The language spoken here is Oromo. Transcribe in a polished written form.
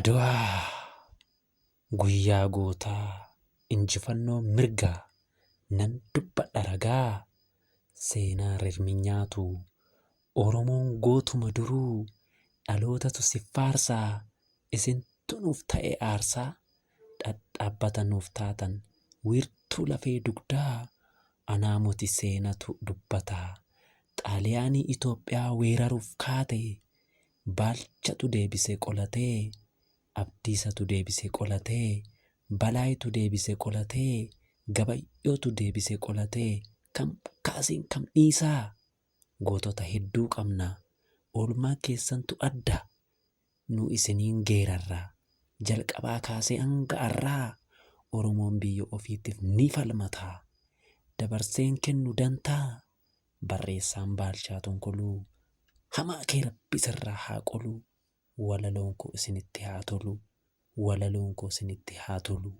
Adwaa guyyaa gootaa injifannoo mirgaa nan dubbadha ragaa seenaa rirmi nyaatu Oromoon gootuma duruu dhalootatu si faarsaa isintu nuuf ta'e aarsaa dhadhaabbata nuuf taatan wiirtuu lafee dugdaa anaa moti seenatu dubbataa Xaaliyaanii Itoophiyaa weeraruuf kaate Baalchatu deebise qolatee, Abdiisatu deebise qolatee, Balaayitu deebise qolatee, Gabayyootu deebise qolatee, kam kaasiin kam dhiisaa? Gootota hedduu qabna, oolmaa keessantu adda, nu isiniin geerarra, jalqabaa kaasee hanga har'aa Oromoon biyya ofiitiif ni falmata. Dabarseen kennu dantaa, Barreessaan Baalchaa Tonkoluu hamaa kee rabbi sirraa haa qolu walaloon koo isinitti haa tolu walaloon koo isinitti haa tolu.